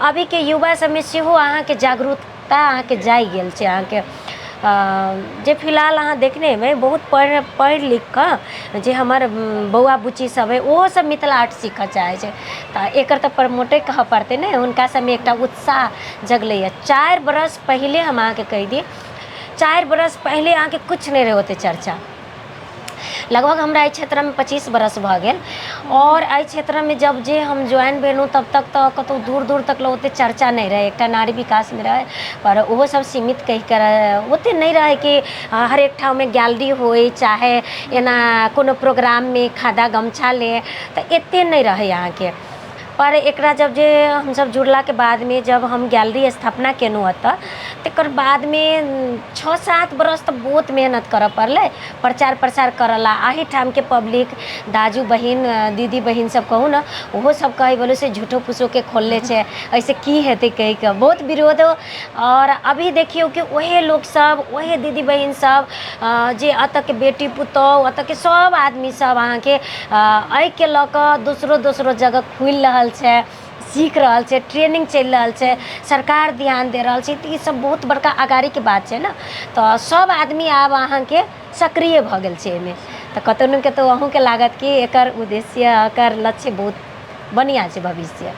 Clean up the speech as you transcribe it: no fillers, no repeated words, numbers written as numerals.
अभीके युवा सबमे सेहो अहाँके जागरूकता अहाँके जागि गेल छै। अहाँके जे फिलहाल अहाँ देखने हेबै, बहुत पढ़ि पढ़ि लिखिकऽ जे हमर बौआ बुच्ची सब अइ, ओहो सब मिथिला आर्ट सीखऽ चाहै छै। तऽ एकर तऽ प्रमोटे कहऽ पड़तै ने। हुनका सबमे एकटा उत्साह जगलैए। 4 बरस पहिले हम अहाँके कहि दी, 4 बरस पहिले अहाँके किछु नहि रहै ओते चर्चा। लगभग हमरा एहि क्षेत्रमे 25 बरस भऽ गेल आओर एहि क्षेत्रमे जब जे हम ज्वाइन भेलहुँ, तब तक तऽ कतहु दूर दूर तक लए ओतेक चर्चा नहि रहै। एकटा नारी विकासमे रहै, पर ओहो सब सीमित कहिके रहै। ओतेक नहि रहै कि हरेक ठाममे गैलरी होइ, चाहे एना कोनो प्रोग्राममे खादा गमछा ले, तऽ एतेक नहि रहै अहाँके। पर एकरा जब जे हमसब जुड़लाके बादमे जब हम गैलरी स्थापना केलहुँ एतऽ, तकर बादमे 6-7 बरस तऽ बहुत मेहनत करऽ पड़लै प्रचार प्रसार करऽ ला। एहिठामके पब्लिक, दाजू बहिन, दीदी बहिन सब कहू ने, ओहो सब कहै बोले से झूठो फूसोके खोलले छै, एहिसँ की हेतै कहिके बहुत विरोधो। आओर अभी देखियौ कि ओहे लोकसब, ओहे दीदी बहिन सब, जे एतऽके बेटी पुतौह, एतऽके सब आदमी सब अहाँके एहिके लऽ कऽ दोसरो दोसरो जगह खुलि रहल छै, सीख रहल छै, ट्रेनिंग चलि रहल छै, सरकार ध्यान दे रहल छै। तऽ ई सब बहुत बड़का अगाड़ीके बात छै ने। तऽ सब आदमी आब अहाँके सक्रिय भऽ गेल छै एहिमे। तऽ कतहु ने कतहु अहूँके लागत कि एकर उद्देश्य, एकर लक्ष्य बहुत बढ़िआँ छै भविष्य।